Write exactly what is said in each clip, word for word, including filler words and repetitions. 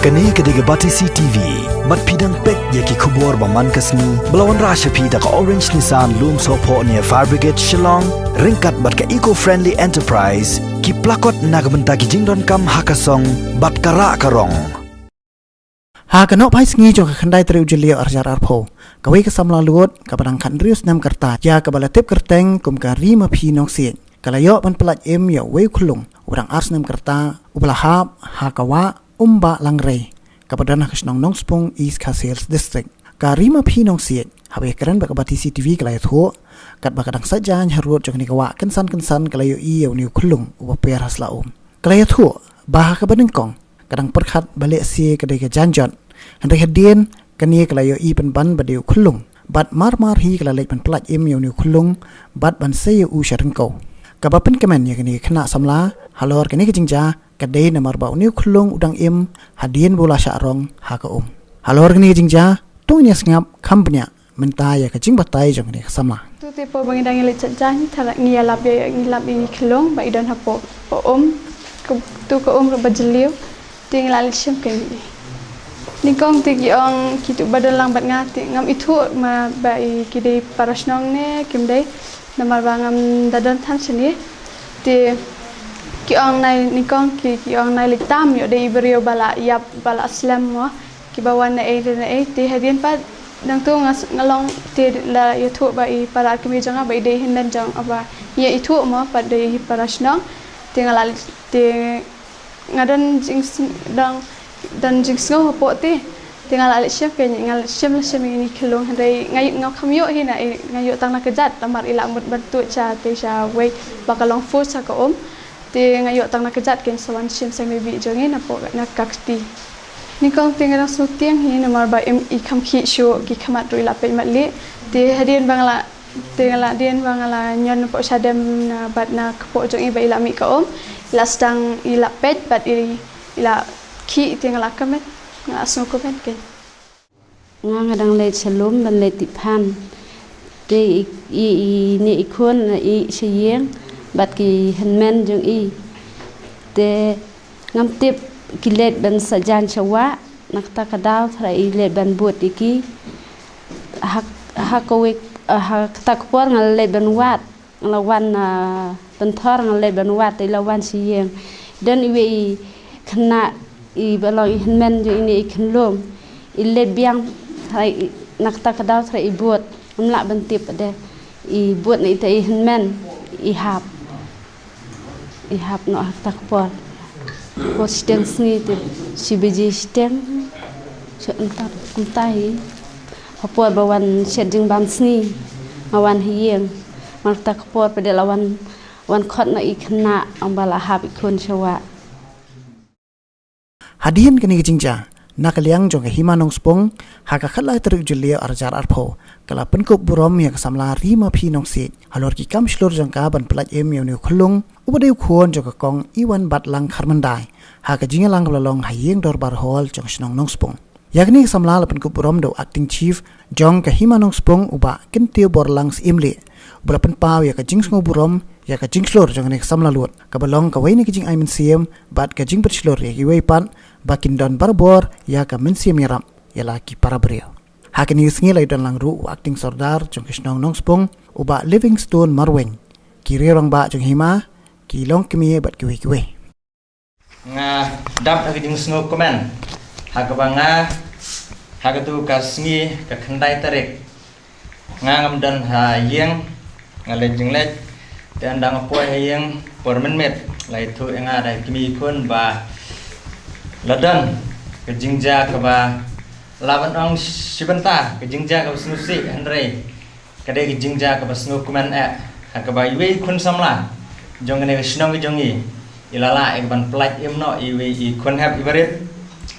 Kane ka dei ka Batesi T V. Bad phi dang peit ïa ki khubor ba man ka sngi ba la wanrah sha phi da ka Orange Nissan Lumsohphoh near Fire Brigade Shillong, ryngkat bad ka Eco Friendly Enterprise, ki plakot na ka bynta ki jingdonkam ha ka song bad ka rah ka rong. Ha ka nohphai sngi jong ka khyndai tarik u Jylliew arhajar arphew, kawei ka samla lut kaba dang khathynriew snem ka rta, ïa kaba la tip kyrteng kum ka Ri Maphi Nongsiej, ka la ïoh ban pyllait im ïa uwei u khyllung uba dang ar snem ka rta, uba la hap ha ka wah Umbah Langrei, kaba don ha ka shnong Nongspung, East Khasi Hills District. Ka Ri Maphi Nongsiej, haba ïakren bad ka Batesi T V, ka la ïathuh, katba ka dang saitjaiñ harud jong kane ka wah kynsan kynsan, ka la ïohi ïa une u khyllung uba per ha sla um. Ka la ïathuh ba ha kaba nyngkong ka dang pyrkhat ba lehse ka dei ka jaiñjot, hynrei hadien kane ka la ïohi pynban ba dei u khyllung, bad mar mar hi ka la leit ban pyllait im ïa une u khyllung bad ban sei ïa u sha ryngkew. Kaba pynkmen ïa kane ka khynnah samla halor kane ka jingjia ka dei namar ba une u khyllung u dang im hadien ba u la shah rong ha ka um. Halor kane ka jingjia, to ngin ïa sngap kham bniah mynta ïa ka jingbatai jong kane ka samla. Tu te por ba ngi dang ïaleit saitjaiñ, tharai ngi ïalap ïa, ngi lap ïa une u khyllung ba i don hapoh ka um, ka, tu ka um ruh ba jylliew. Te ngi la leit shim kein ïa i. Nyngkong te ki ong kito ba don lang bad nga, te ngam ithuh mo ba i ki dei para shnong ne kim dei, namar ba ngam da don than shane. Te ki ong nai, nyngkong ki, ki ong nai leit tam ïoh dei i briew ba la ïap ba la slem mo, kiba wan naei re naei. Te hadien pat nangta nga s-, nga long te la ïathuh ba i para kmie jong nga ba i dei hynmen jong, ba ïa ithuh mo pat dei i para shnong. Te nga la, te nga don jings-, don, don jingsngew hapoh te. Te nga la leit shim kein, nga leit shim la shim ïa une u khyllung, hynrei nga, nga kham ïoh hi na i, nga ïoh tang na kjat, namar i la mut ban tuid sha te sha wei ba ka long force sha ka um. Te nga ïoh tang na kjat kein sa wan shim seng baby jong i napoh na ka kti. Nyngkong te nga dang sngewtieng hi namar ba im i kham khih shuh, ki khmat ruh i la peit mat lieh. Te hadien ba nga la, te nga la, hadien ba nga la ñion napoh shadem na bad na kpoh jong i ba i la mih ka um, i la sdang, i la peit bad i, i la khih, te nga la kmen, nga la sngewkmen kein. Nga, nga dang leit sha lum ban leit tih phan. Te i, i, ine i khun i sha ïing bad ki hynmen jong i. Te ngam tip, ki leit ban saitjaiñ sha wah, na kata ka daw tharai i leit ban bud ïa ki. Ha, ha kawei, ha kata ka por nga la leit ban wad. Nga la wan, ah, pynthor, nga la leit ban wad, i la wan sha ïing. Don iwei i khynnah iba long i hynmen jong ine i khunlung. I leit biang, tharai i, na kata ka daw tharai i bud. Ngam lah ban tip de. I bud na ita i hynmen, i hap. I hap noh ha kata ka por. Por shiteng sngi te, shi baje shiteng. Shu kumta, kumta hi. Ha por ba wan shet jingbam sngi, nga wan ha ïing. Mar kata ka por pat de la wan, wan khot noh i khynnah, ong ba la hap i khun sha wah. Hadien kane ka jingjia, na ka liang jong ka Hima Nongspung, ha ka khatlai tarik Jylliew arhajar arphew, ka la pynkup burom ïa ka samla Ri Maphi Nongsiej halor ki kam shlur jong ka ban pyllait im ïa une u khunlung uba dei u khun jong ka Kong Iwanbatlang Kharmyndai, ha ka jingïalang kaba la long ha Ïing Dorbar Hall jong shnong Nongspung. Ïa kane ka samla la pynkup burom da u Acting Chief jong ka Hima Nongspung, u Bah Kyntiew Borlang Syiemlieh, uba la pynpaw ïa ka jingsngew burom ïa ka jingshlur jong kane ka samla lut, kaba long kawei na ka jingai mynsiem bad ka jingpynshlur ïa kiwei pat ba kin don barabor ïa ka mynsiem ïarap ïa la ki para briew. Ha kane ka sngi la ïadon lang ruh u Acting Sordar jong ka shnong Nongspung, u Bah Livingstone Marwein, ki riew rangbah jong Hima, ki longkmie bad kiwei kiwei. Nga dap ha ka jingsngewkmen ha kaba nga, ha katu ka sngi, ka khyndai tarik, nga ngam don ha ïing, nga leit jingleit. Te ynda nga poi ha ïing por mynmiet, la ïathuh ïa nga da i kmie i khun ba la don ka jingjia kaba, lah ban ong shi bynta ka jingjia kaba sngewsih, hynrei ka dei ka jingjia kaba sngewkmen eh, ha kaba iwei i khun samla jong kane ka shnong ka jong i, i la lah ïa ka ban pyllait im noh iwei i khun hep iba rit.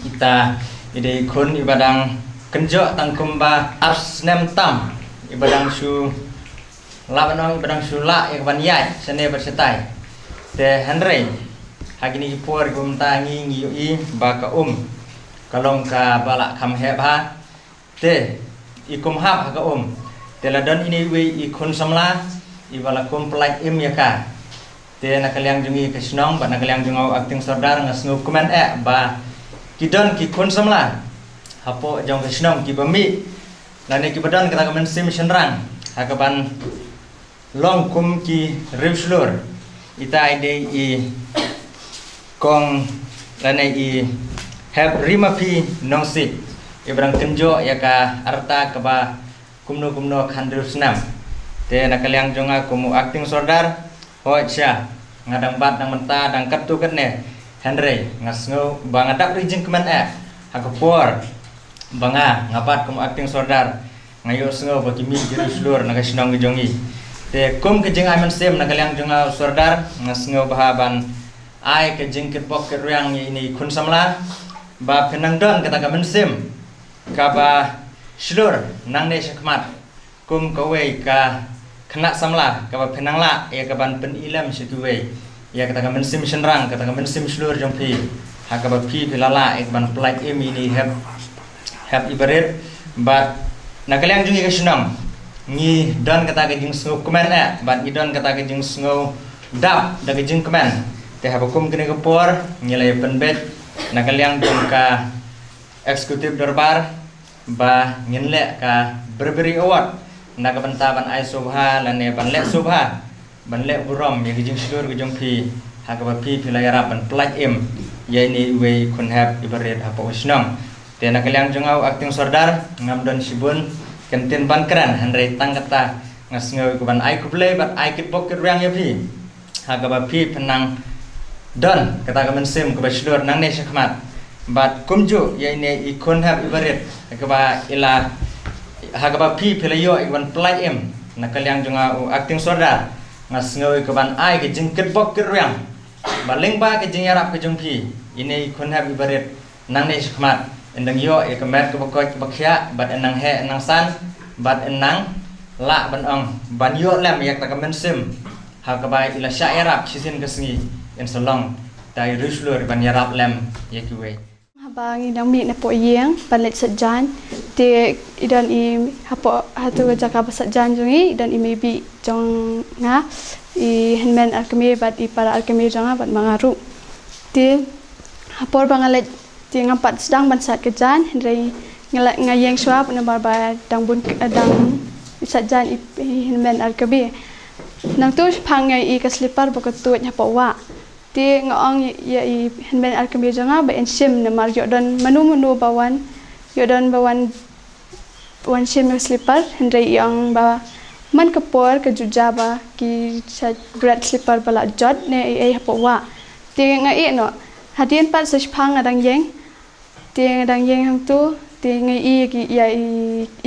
Ita i dei i khun iba dang kynjoh tang kumba ar snem tam, iba dang shu, lah ban ong iba dang shu lah ïa ka ban ïaid shane bad shatai. Te hynrei ha kine ki por kumta ngi, ngi ïohi ba ka um ka long kaba lah kham heh bha. Te i kum hap ha ka um, te la don ine iwei i khun samla iba la kum pyllait im ïa ka. Te na ka liang jong i ka shnong bad na ka liang jong nga u Acting Sordar, nga sngewkmen eh ba ki don ki khun samla hapoh jong ka shnong kiba mih lane kiba don kata ka mynsiem shynrang ha kaban long kum ki riewshlur. Ita i dei i kong lane i Hep Rimapi Nongsiej, iba dang kynjoh ïa ka rta kaba kumno kumno khandriew snem. Te na ka liang jong nga kum u acting sordar, hooid sha, nga dang bat dang mynta dang katto katne, hynrei nga sngew ba nga dap da ki jingkmen eh ha ka por ba nga, nga bat kum u acting sordar, nga ïohsngew ba ki mih ki riewshlur na ka shnong ka jong i. Te kum ka jingai mynsiem na ka liang jong nga u sordar, nga sngew ba ha ban ai ka jingkitbok kitrwiang ïa ine i khun samla ba phin nang don kata ka mynsiem kaba shlur nangne shakhmat kum kawei ka khynnah samla kaba phin nang lah ïa kaban pyni lem sha kiwei ïa kata ka mynsiem shynrang, kata ka mynsiem shlur jong phi, ha kaba phi phi la lah ïa kaban pyllait im ine i Hep, Hep Ibarit. Bad na ka liang jong ngi ka shnong, ngi don kata ka jingsngew kmen eh bad ngi don kata ka jingsngew dap da ka jingkmen. Te haba kum kane ka por ngi la ïa pynbeit na ka liang jong ka executive dorbar ba ngin leh ka Bravery Award na ka bynta ban ai sngewbha lane ban leh sngewbha, ban leh burom ïa ka jingshlur ka jong phi ha kaba phi phi la ïarap ban pyllait im ïa ine iwei i khun Hep Ibarit hapoh ka shnong. Te na ka liang jong nga u acting sordar, ngam don shibun kyntien ban kren, hynrei tang kata nga sngew ïa kaban ai khublei bad ai kitbok kitrwiang ïa phi ha kaba phi phin nang don kata ka mynsiem kaba shlur nangne shakhmat. Bad kumjuh ïa ine i khun Hep Ibarit ha kaba i la, ha kaba phi phi la ïoh ïa kaban pyllait im na ka liang jong nga u acting sordar, nga sngew ïa kaban ai ka jingkitbok kitrwiang ba lyngba ka jingïarap ka jong phi, ine i khun Hep Ibarit nangne shakhmat in dang ïoh ïa ka met kaba koit kaba khiah bad in nang heh in nang san bad in nang lah ban ong ban ïoh lem ïa kata ka mynsiem ha kaba i la shah ïarap shisien ka sngi, in sa long da i riewshlur ban ïarap lem ïa kiwei. Haba ngi nang mih napoh ïing ban leit sait jaiñ, te i don i hapoh, hato ka jaka ba sait jaiñ jong i, i don i mei bih jong nga, i hynmen ar kmie bad i para ar kmie jong nga bad ma nga ruh. Te ha por ba nga leit, te ngam pat sdang ban sait ka jaiñ, hynrei nga la, nga ïeng shuwa namar ba dang bun, dang sait jaiñ i, i hynmen ar kmie. Nangto shaphang nga ïohi ka slipar ba ka tuid hapoh wah. Te nga ong ïa, ïa i hynmen ar kmie jong nga ba in shim namar ïoh don mano mano ba wan, ïoh don ba wan, wan shim ïa ka slipar, hynrei i ong ba man ka por ka ju jia ba ki shait bret slipar ba la jot ne ei ei hapoh wah. Te nga ïeh noh, hadien pat sa shiphang nga dang ïeng. Te nga dang ïeng hangto, te nga ïohi ïa ki, ïa i,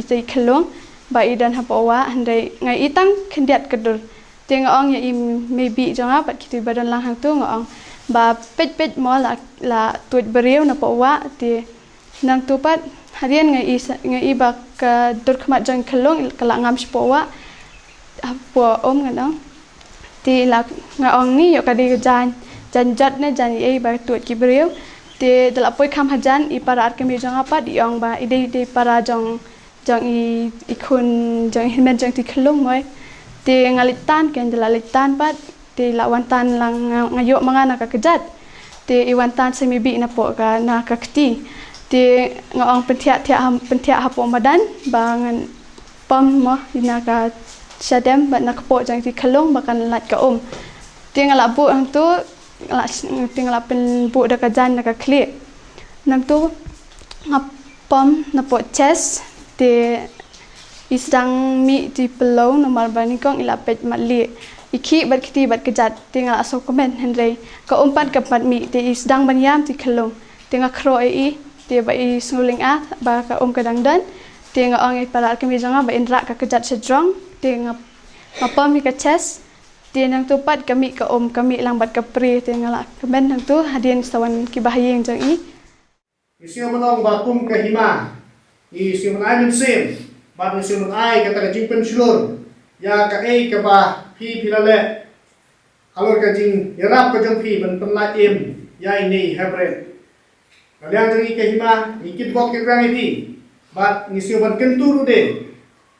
i tei khyllung ba i don hapoh wah, hynrei nga ïohi tang khyndiat ka dur. Te nga ong ïa i mei bih jong nga bad kito ba don lang hangto, nga ong ba peit peit mo, la, la tuid briew napoh wah. Te nangto pat hadien nga ïohi sa, nga ïohi ba ka dur khmat jong i khyllung ka la ngam shapoh wah, hapoh um, ngan ong. Te la, nga ong ni, ïoh ka dei ka jaiñ, jaiñ jot ne jaiñ ei ei ba tuid ki briew. Te da la poi kham hajan, i para ar kmie jong nga pat i ong ba i dei, dei para jong, jong i, i khun, jong i hynmen jong i tei khyllung mo. Te nga leit tan, ken da la leit tan pat, te la wan tan lang, nga, nga ïoh ma nga na ka kjat. Te i wan tan sa mei bih napoh ka, na ka kti. Te nga ong pynthiah thiah ha, pynthiah hapoh madan ba ngan pom mo, ïa na ka shadem bad na kpoh jong i tei khyllung ba kan lait ka um. Te nga la buh hangto, nga la, te nga la pynbuh da ka jaiñ na ka khlieh. Nangto nga pom napoh chest, te i sdang mih i tei pyllew namar ba nyngkong i la peit matlieh. I khih bad kti bad kjat, te nga la sngewkmen, hynrei ka um pat kam pat mih, te i sdang ban ïam i tei khyllung. Te nga khroh ïa i, te ba i sngewlynga ba ka um ka dang don. Te nga ong ïa i para ar kmie jong nga ba in rah ka kjat sha jrong. Te nga, nga pom ïa ka chest. Te nangto pat ka mih ka um, ka mih lang bad ka prie. Te nga la kmen nangto hadien sa wan ki bahaïing jong i. Ngi sngew ban ong ba kum ka hima, ngi sngew ban ai mynsiem bad ngi sngew ban ai kata ka jingpynshlur ïa kaei kaba phi phi la leh halor ka jingïarap ka jong phi ban pynlait im ïa ine i Hep Rit. Na liang jong ngi ka hima, ngi kitbok kitrwiang ïa phi bad ngi sngew ban kyntu ruh de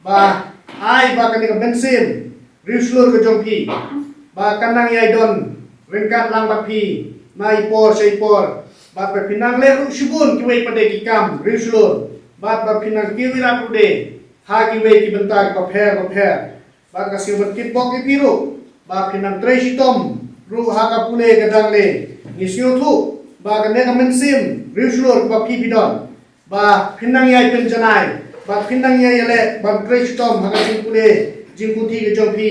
ba ai ba kane ka mynsiem riewshlur ka jong phi ba kan nang ïai don ryngkat lang bad phi na i por sha i por. Bad ba phin nang leh ruh shibun kiwei pat de ki kam riewshlur. Bad ba phin nang kiew ïarap ruh de ha kiwei ki bynta kiba pher bapher. Bad nga sngew ban kitbok ïa phi ruh ba phin nang trei shitom ruh ha ka pule ka dang le. Ngi sngewthuh ba kane ka mynsiem riewshlur kaba phi phi don, ba phin nang ïai pynjanai, ba phin nang ïai ïaleh ban trei shitom ha ka jingpule jingputhi ka jong phi,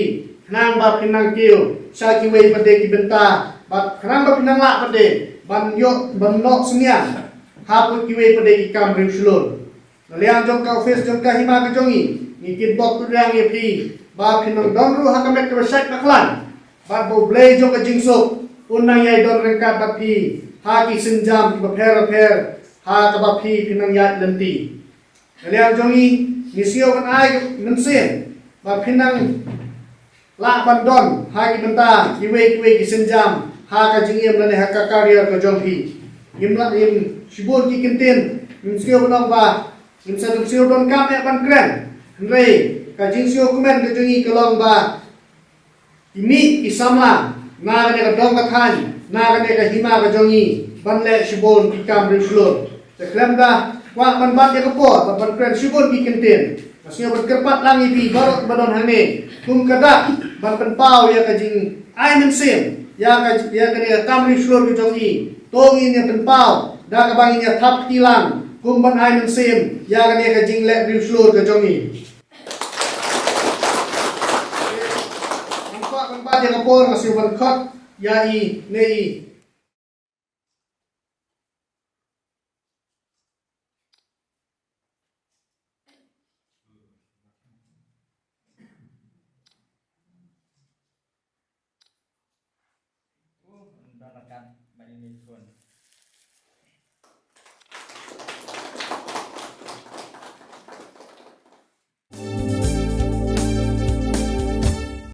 khnang ba phin nang kiew sha kiwei pat de ki bynta, bad khnang ba phin nang lah pat de ban ïoh ban noh synñiang hapoh kiwei pat de ki kam riewshlur. Na liang jong ka office jong ka hima ka jong ngi, ngi kitbok kyrpang ïa phi ba phin nang don ruh ha ka met kaba shait bakhlaiñ, bad ba U Blei jong ka jingsuk un nang ïai don ryngkat bad phi ha ki sienjam kiba pher bapher ha kaba phi phin nang ïaid lynti. Na liang jong ngi, ngi sngew ban ai mynsiem ba phin nang lah ban don ha ki bynta kiwei kiwei ki sienjam ha ka jingim lane ha ka career ka jong phi. Ngim lah, ngim shibun ki kyntien, ngim sngew ban ong ba ngim sa dang sngew donkam eh ban kren. Hynrei ka jingsngew kmen ka jong ngi ka long ba ki mih ki samla na kane ka dong ka thaiñ, na kane ka hima ka jong ngi, ban leh shibun ki kam riewshlur. Te khlem da kwah ban bat ïa ka por ban kren shibun ki kyntien, nga sngew ban kyrpad lang ïa phi baroh ba don hangne kum ka dak ban pynpaw ïa ka jingai mynsiem ïa ka, ïa kane ka kam riewshlur ka jong ngi. To ngin ïa pynpaw da kaba ngin ïa thap kti lang kum ban ai mynsiem ïa kane ka jingleh riewshlur ka jong ngi. Ngan kwah ban bat ïa ka por, nga sngew ban khot ïa i ne i.